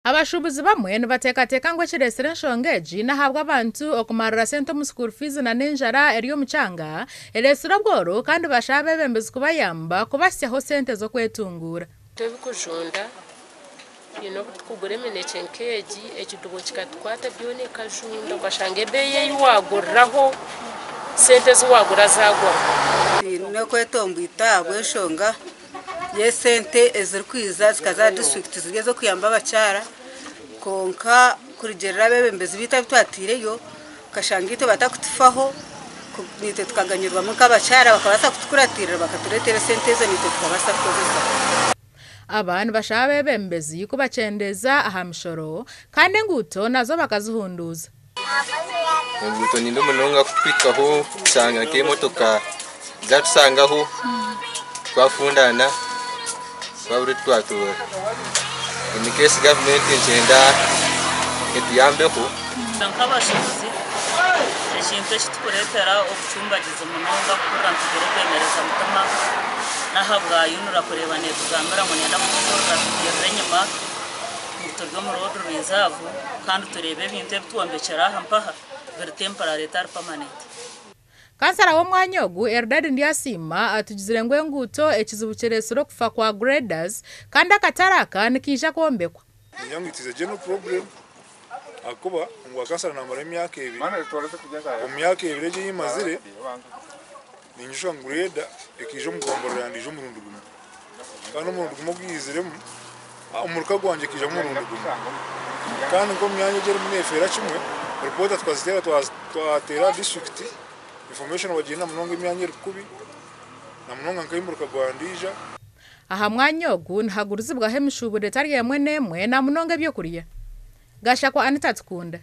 Abashuubuzi bamwe nibateekateeka ngu ekireetsire enshonga egi n'ahabw'abantu okumarira sente omu school fees na n'enjara eri omu kyanga ereetsire obworo kandi bashaba abeebembezi kubayamba kubahitsyaho sente z'okwetunguura. Ebikujunda haine obu tukugura eminekye nk'egi ekidubu kikatukwata byona ekajunda okashanga ebeeyi ei waaguriraho sente ezi waagura zaagwaho. Twine okwetomboita ahabw'enshonga y'esente ezirikwija zikaza aha disiturikiti ziri ez'okuyamba abakyara kwonka kurugiirira abeebembezi baitu abu twataireyo okashanga itwe batakutufaho naitwe tukaganyirwamu nk'abakyara bakabaasa kutukuratirira bakatureetera esente ezo naitwe tukabaasa kukozesa. Aba nibashaba abeebembezi kubakyendeeza aha mishoro kandi enguuto nazo bakazihunduuza. Enguuto nimbi munonga kutuhikaho kushanga nk'emotoka zaatusangaho twafundana twabura oku twatuura. In case gavumenti nikyenda etuyambeho. Nk'abashuubuzi, ekintu ekitukureetera obucumbagizi munonga kuhurira nitugira okwemereza mutima n'ahabwa UNRA kureeba neetugambira ngu neeyenda kutukurura tugirire enyima ngu turi omu road reserve kandi tureebe ebintu ebi twombekire aha mpaha biri temporary etari permanent. Kansara w'omwanya ogu, Eldad Ndyasiima atugizire ngu enguuto ekizibu kireetsire okufa kwa graders kandi akatare aka nikaija kwombekwa. Ningira ngu it is a general problem ahakuba ngu kansara namara emyaka ebiri. Omu myaka ebiri egi ei mazire, ninyijuka ngu grader ekaija omu gomborora yandiija omurundi gumwe. Kandi omurundi gumwe ogu yaiziremu, omuruka gwangye ekaijamu omurundi gumwe. Kandi nk'omu myanya egi erimu neefeera kimwe, ripoota tukaziteera twateera aha disiturikiti, information bagiine na munonga emyanya eri kubi, na munonga nk'ey'omuruka gwa Ndiija. Aha mwanya ogu nihagurizibwaho emishuuburo etari emwe n'emwe na munonga ebyokurya. Gashakwa Anita Tukunda.